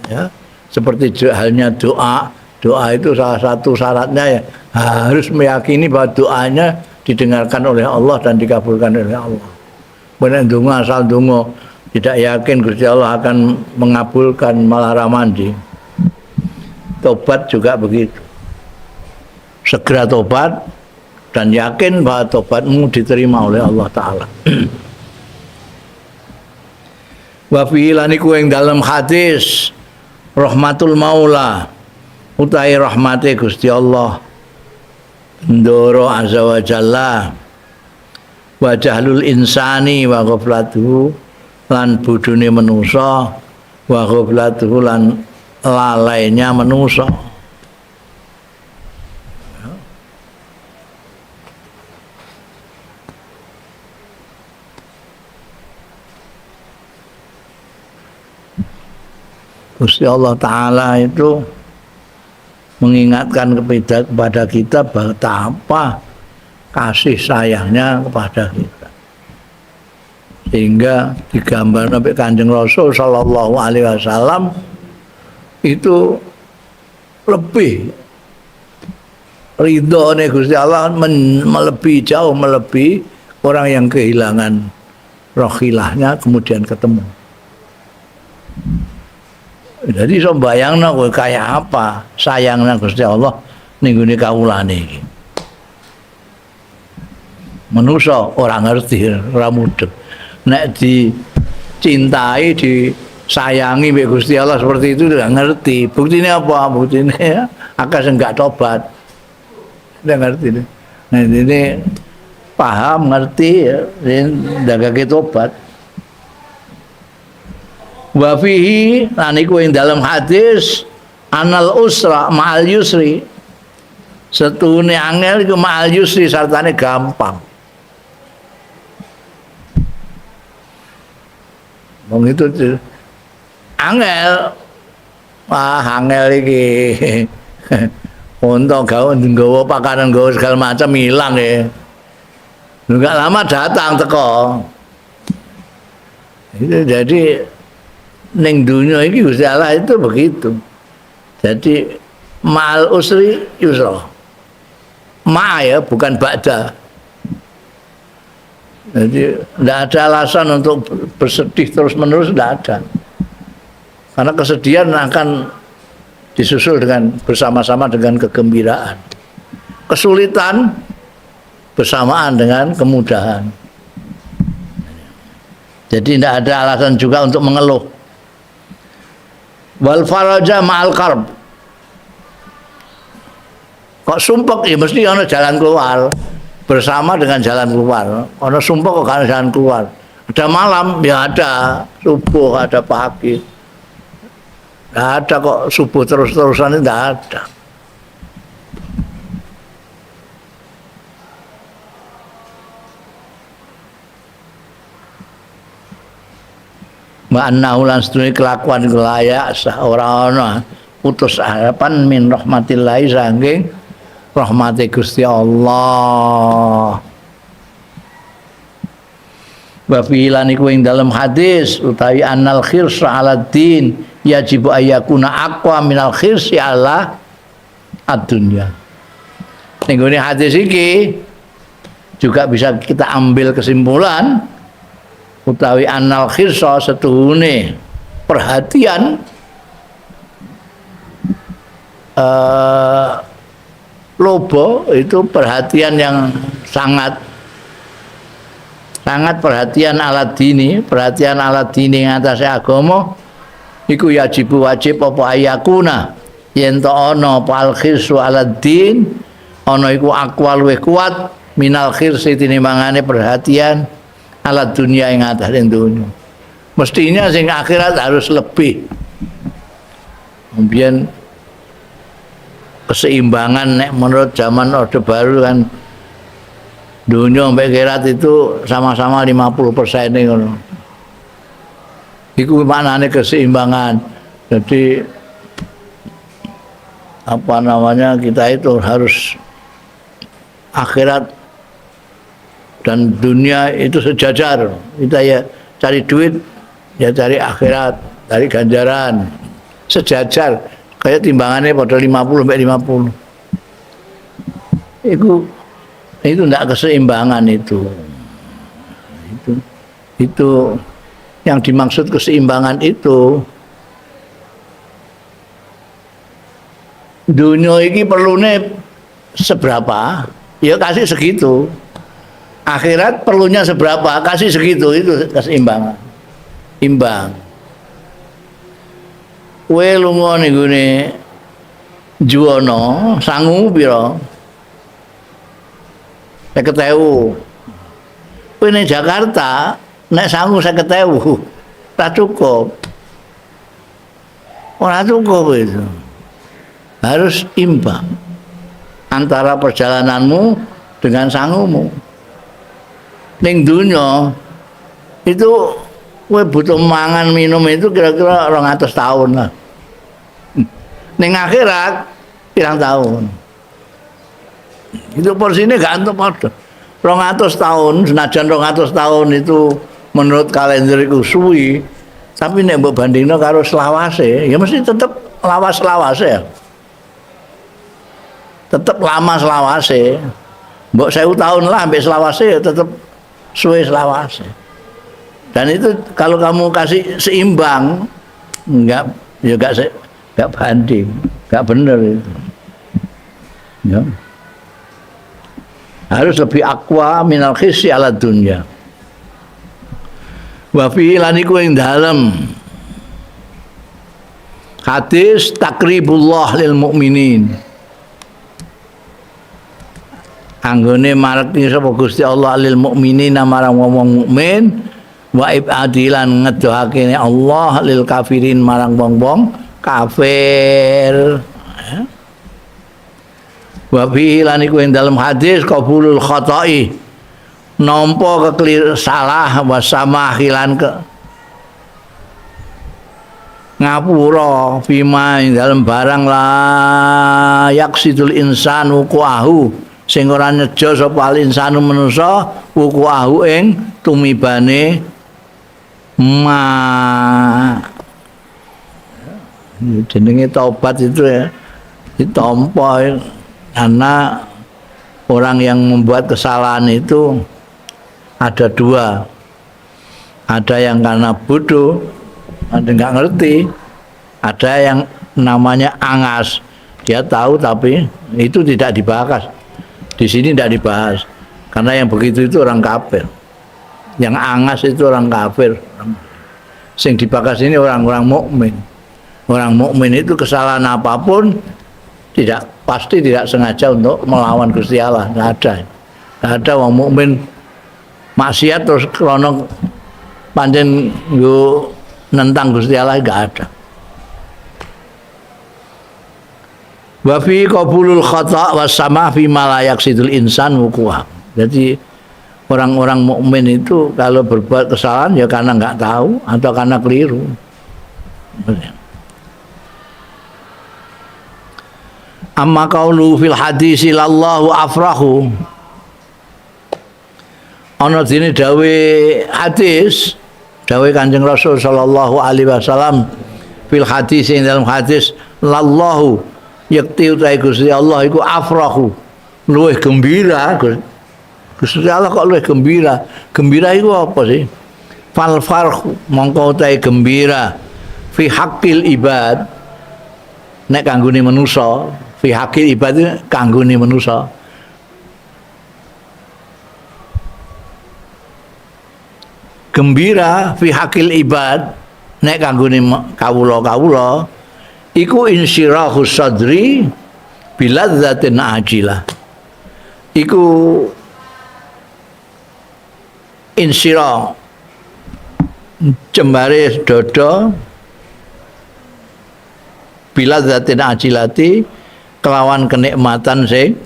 ya. Seperti halnya doa, doa itu salah satu syaratnya ya harus meyakini bahwa doanya didengarkan oleh Allah dan dikabulkan oleh Allah. Benar ndonga asal ndonga tidak yakin Gusti Allah akan mengabulkan malah ramandi. Tobat juga begitu. Segera tobat dan yakin bahwa tobatmu diterima oleh Allah Ta'ala. Wa fihi lan iku ing dalem hadis rahmatul maula utahe rahmate Gusti Allah Ndoro azza wa jalla wa jahlul insani wa ghaflatuhu lan bodhone manusa wa ghaflatuhu lan lalainya manusa. Gusti Allah Ta'ala itu mengingatkan kepada kita betapa kasih sayangnya kepada kita, sehingga digambar sampai Kanjeng Rasul Sallallahu Alaihi Wasallam itu lebih ridho nih Gusti Allah melebihi, jauh melebihi orang yang kehilangan rohilahnya kemudian ketemu. Jadi iso bayangno kowe kaya apa sayangnya Gusti Allah ning gone kawulane iki. Manusa ora ngerti, ora mudheng. Nek dicintai, disayangi mbek Gusti Allah seperti itu enggak ngerti. Buktine apa? Buktine ya, akeh sing enggak tobat. Enggak ngerti. Nah, ini paham, ngerti ya, ndagake tobat. Wa fihi lan iku ing dalam hadis anal usra ma'al yusri, setune angel iku ma'al yusri sartane gampang. Wong itu angel, wah angel iki untung gawe nggawa pakanan nggawa segala macam ilang ya. Enggak lama datang teko. Itu jadi ning dunia iki Gusti Allah itu begitu. Jadi ma'al usri yusra. Ma ya, bukan ba'da. Jadi tidak ada alasan untuk bersedih terus-menerus, tidak ada. Karena kesedihan akan disusul dengan bersama-sama dengan kegembiraan. Kesulitan bersamaan dengan kemudahan. Jadi tidak ada alasan juga untuk mengeluh. Wal faraja ma'al karb. Kok sumpek ya mesti ana jalan keluar, bersama dengan jalan keluar. Ana sumpek kok ana jalan keluar. Ada malam ya ada subuh, ada pagi. Nggak ada kok subuh terus-terusan, nggak ada. Wa annahu lan sedune kelakuan layak sah ora ana putus harapan min rahmatillahi saking rahmati Gusti Allah. Wa fi lan iku ing dalem hadis utawi annal khirsa ala din yajibu ayyakuna aqwa minal khirsi ala ad-dunya. Ning gone hadis iki juga bisa kita ambil kesimpulan utawi annal khirsa setuhune perhatian lobo itu perhatian yang sangat sangat perhatian alat dini, perhatian alat dini ngatasé agama iku yajibu wajib apa ayakuna yen to ana apa al khirsu alat din ana iku aqwa luwih kuat minal khirsi tinimbangane perhatian alat dunia yang atas dunia. Mestinya sing akhirat harus lebih. Kemudian keseimbangan nek menurut zaman Orde Baru kan dunia sampai akhirat itu sama-sama 50% ngono. Iku maknane keseimbangan. Jadi apa namanya kita itu harus akhirat dan dunia itu sejajar. Kita ya cari duit, ya cari akhirat, cari ganjaran, sejajar. Kayak timbangannya pada 50 sampai 50. Itu enggak keseimbangan itu. Itu yang dimaksud keseimbangan itu Dunia iki perlune seberapa, ya kasih segitu. Akhirat perlunya seberapa, kasih segitu, itu keseimbangan. Imbang. Kowe lunga ning gone Juwana, sangu pira? 50.000. Kowe ning Jakarta nek sangu 50.000, ora cukup. Ora cukup itu. Harus imbang antara perjalananmu dengan sangumu. Ning dunya itu kowe butuh mangan minum itu kira-kira 200 tahun lah. Ning akhirat pirang tahun. Itu porsinya gak entuk padha. 200 tahun, senajan 200 tahun itu menurut kalender iku suwi, tapi nek mbok bandingno karo selawase, ya mesti tetep lawas selawase ya. Tetep lama selawase. Mbok 1000 tahun lah ambek selawase ya tetep suwe selawase. Dan itu kalau kamu kasih seimbang, enggak ya enggak banding, enggak bener itu. Ya. Harus lebih aqwa minal khisi ala dunya. Wa fi lan iku ing dalem hadis takribullah lil mukminin. Anggone marek sapa Gusti Allah lil mukminina marang wong-wong mukmin wa ibadilan ngedohake Allah lil kafirin marang wong-wong kafir. Wa fihi lan iku ing dalem hadis qabulul khata'i nampa keklir salah wa samahilan ke ngapura fima ing dalem barang la yaksidul insan wukuahu sing ora nejo sapa al insanu manusa wukuahu ing tumibane ma. Jenenge taubat itu ya ditampa karena orang yang membuat kesalahan itu ada dua. Ada yang karena bodoh, ada yang nggak ngerti, ada yang namanya angas, dia tahu tapi itu tidak dibahas. Di sini tidak dibahas karena yang begitu itu orang kafir. Yang angas itu orang kafir. Sing dibahas ini orang-orang mukmin. Orang mukmin itu kesalahan apapun tidak pasti tidak sengaja untuk melawan Gusti Allah, nggak ada. Nggak ada wong mukmin maksiat terus krono pancen nggo nentang Gusti Allah, nggak ada. Wa fi qabulul khata' was samah fi ma la yaqsidul insan wuqu'ah. Jadi orang-orang mukmin itu kalau berbuat kesalahan ya karena nggak tahu atau karena keliru. Amma qaulu fil hadisi lallahu afrahu. Ana dene dawe hadis, dawe Kanjeng Rasul sallallahu alaihi wasallam fil hadis ing dalam hadis lallahu yakti utahe Gusti Allah iku afrahu, luwih gembira. Gusti Allah kok luwih gembira? Gembira iku apa sih? Fal farhu mongko utahe gembira fi haqqil ibad nek kanggone manusa, fi haqqil ibad kanggone manusa. Gembira fi haqqil ibad nek kanggone kawula-kawula iku insyirahu sadri biladzatin ajilah. Iku insyirah jembare dodo biladzatin ajilati kelawan kenikmatan sing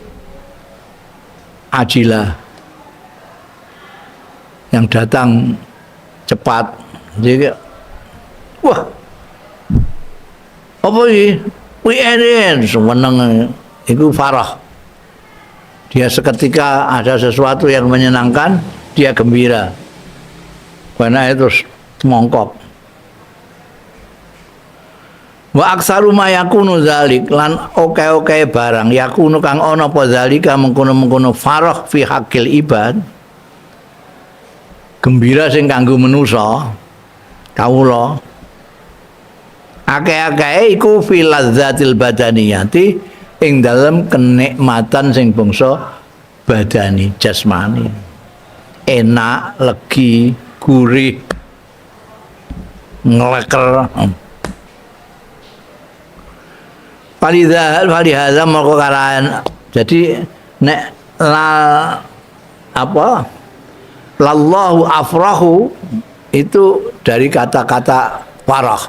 ajilah yang datang cepat. Jadi wah apa iki WNN seneng iku farah. Dia seketika ada sesuatu yang menyenangkan dia gembira. Karena itu mongkok. Wa aksaru ma yakunu zalik lan oke-oke barang yakunu kang ana apa zalika mengkono-mengkono farah fi haqqil ibad. Gembira sing kanggo manusa kawula akeh-akehe iku fi lazzatil badaniyati ing dalem kenikmatan sing bangsa badani jasmani. Enak, legi, gurih, ngleker. Falihadza moko karahan. Jadi nek la apa lallahu afrahu itu dari kata-kata farah.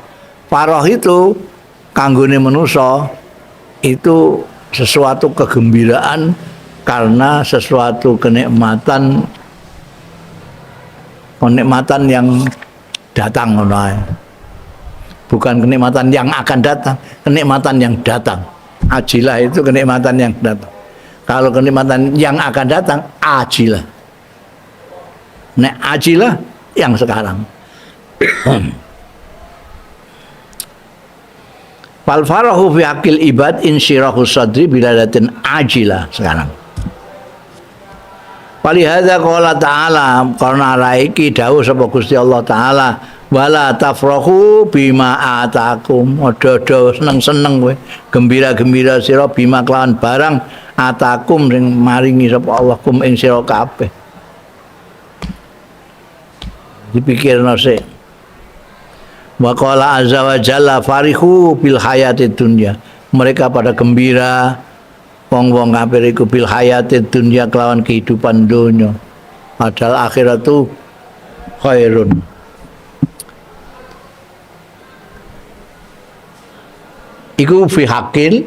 Farah itu kanggone manusa itu sesuatu kegembiraan karena sesuatu kenikmatan, kenikmatan yang datang ngono ae. Bukan kenikmatan yang akan datang, kenikmatan yang datang. Ajilah itu kenikmatan yang datang. Kalau kenikmatan yang akan datang, ajilah. Nek ajilah yang sekarang. Fal farahu fi haqqil ibad insyirahu sadri biladatin ajilah sekarang. Walihadza qala ta'ala, karena raiki dawuh sapa Gusti Allah Ta'ala, wala tafrahu bima atakum, aja-aja seneng-seneng kowe, gembira-gembira sira bima kelawan barang atakum sing maringi sapa Allah kum ing sira kabeh. Dipikirno sik. Wa qala azza wa jalla farihu bil hayatid dunya. Mereka pada gembira wong-wong kafir iku bil hayatid dunya kelawan kehidupan dunya. Padahal akhirat tu khairun. Iku fi haqqil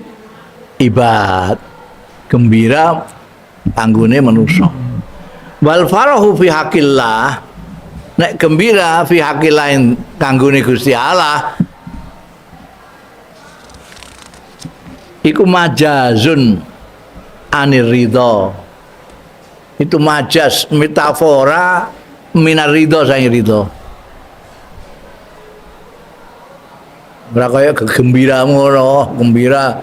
ibad. Gembira panggone manusa. Wal farahu fi haqqillah. Nek gembira fi haqqillah kanggone Gusti Allah iku majazun anir ridho. Itu majas metafora minar ridho sang ridho. Ora kaya gegembiramu ngono, gembira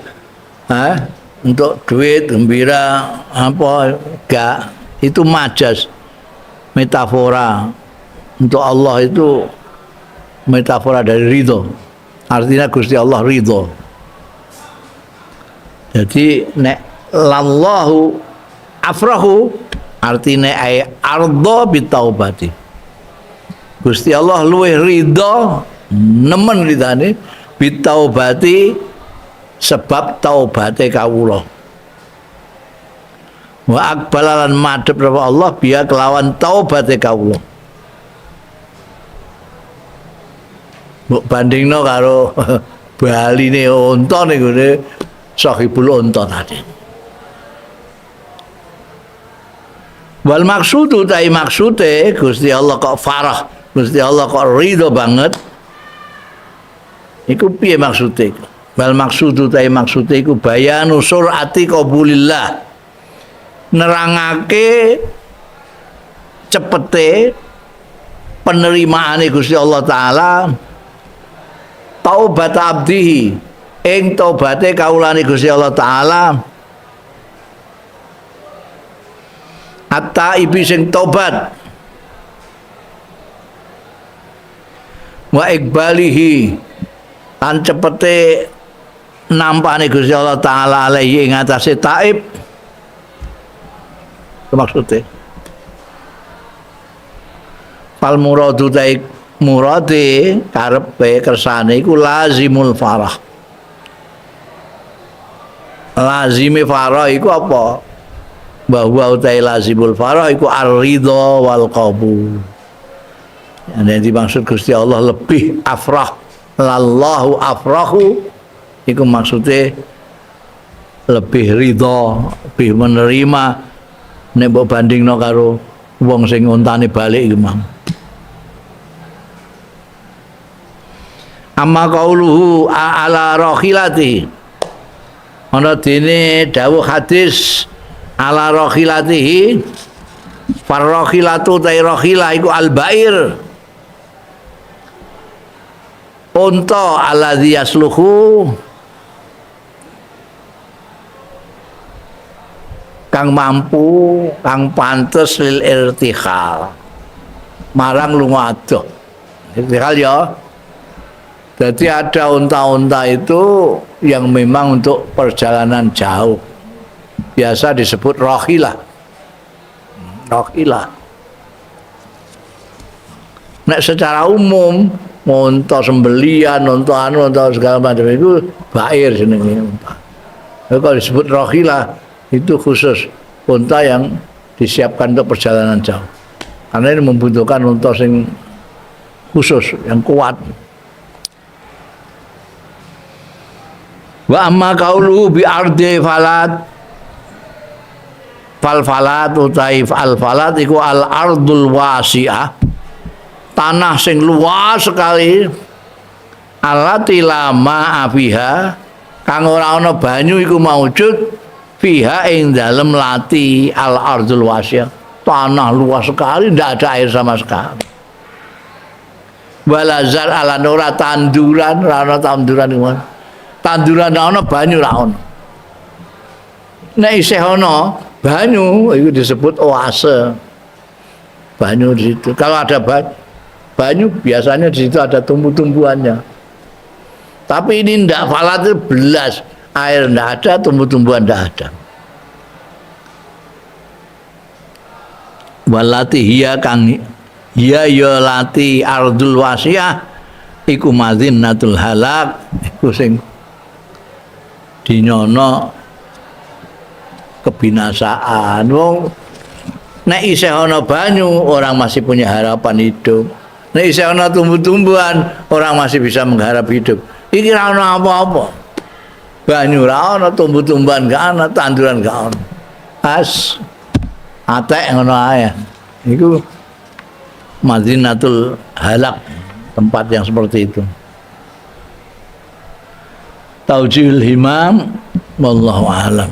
ha untuk duit, gembira apa gak, itu majas metafora. Untuk Allah itu metafora dari ridho. Artinya Gusti Allah ridho. Jadi nek lallahu afrahu artinya ay ardha bitaubati. Gusti Allah luwih ridho, nemen ridane bitaubati sebab taubate kawula. Wa aqbalalan madhep Allah biya kelawan taubate kawula. Mbok bandingno karo baline unta niku sahibul unta tadi. Wal maksudu ta maksude Gusti Allah kok farah, Gusti Allah kok ridho banget. Iku piye maksude? Wal maksudu ta maksude iku bayanu surati qabulillah. Nerangake cepete penerimaane Gusti Allah Taala taubat abdihi ing taubate kawulane Gusti Allah Taala atta ibi sing tobat wa iqbalihi lan cepete nampane Gusti Allah Taala alaihi ing atase taib. Maksude fal muradu taib murade karepe kersane iku lazimul farah. Lazime farah iku apa? Bahwa utai lazimul farah iku ar-ridha wal qabul. Yang dimaksud Gusti Allah lebih afrah, lallahu afrahu iku maksudnya lebih ridha, lebih menerima nek mbok bandingno karo wong sing untane balik iku mang. Amma qauluhu ala rakhilatihi. Ana dene dawuh hadis ala rakhilatihi, farrakhilatu ta rakhilah iku albair. Unta alladzi yasluhu kang mampu, kang pantes lil irtihal. Marang lunga adoh. Irtihal ya Jadi ada unta-unta itu yang memang untuk perjalanan jauh. Biasa disebut rohilah. Rohilah. Nek secara umum unta sembelian, unta anu, unta segala macam itu bair jenenge unta. Tapi kalau disebut rohilah itu khusus unta yang disiapkan untuk perjalanan jauh. Karena ini membutuhkan unta sing khusus, yang kuat. Wa amma qauluhu bi ardi falat fal falat utaif al falat iku al ardul wasi'ah, tanah sing luas sekali, alati lama afiha kang ora ana banyu iku maujud fiha ing dalem lati al ardul wasi'ah, tanah luas sekali ndak ada air sama sekali. Walazar ala ora tanduran, ora ana tanduran iku. Tanduran ora ana, banyu ora ana. Nek isih ana banyu itu disebut oase. Banyu di situ. Kalau ada banyu biasanya di situ ada tumbuh-tumbuhannya. Tapi ini ndak falat itu belas, air ndak ada, tumbuh-tumbuhan ndak ada. Walati hiya kang hiya ya lati ardul wasiyah iku madinnatul halak, iku sing dinyono kebinasaan. Wong nek isih ana banyu orang masih punya harapan hidup. Nek isih ana tumbuh-tumbuhan orang masih bisa mengharap hidup. Iki ora ana apa-apa. Banyu ora ana, tumbuh-tumbuhan gak ana, tanduran gak ana. As atek ngono ae. Iku madinatul halak, tempat yang seperti itu. Taujihul himam, wallahu a'lam.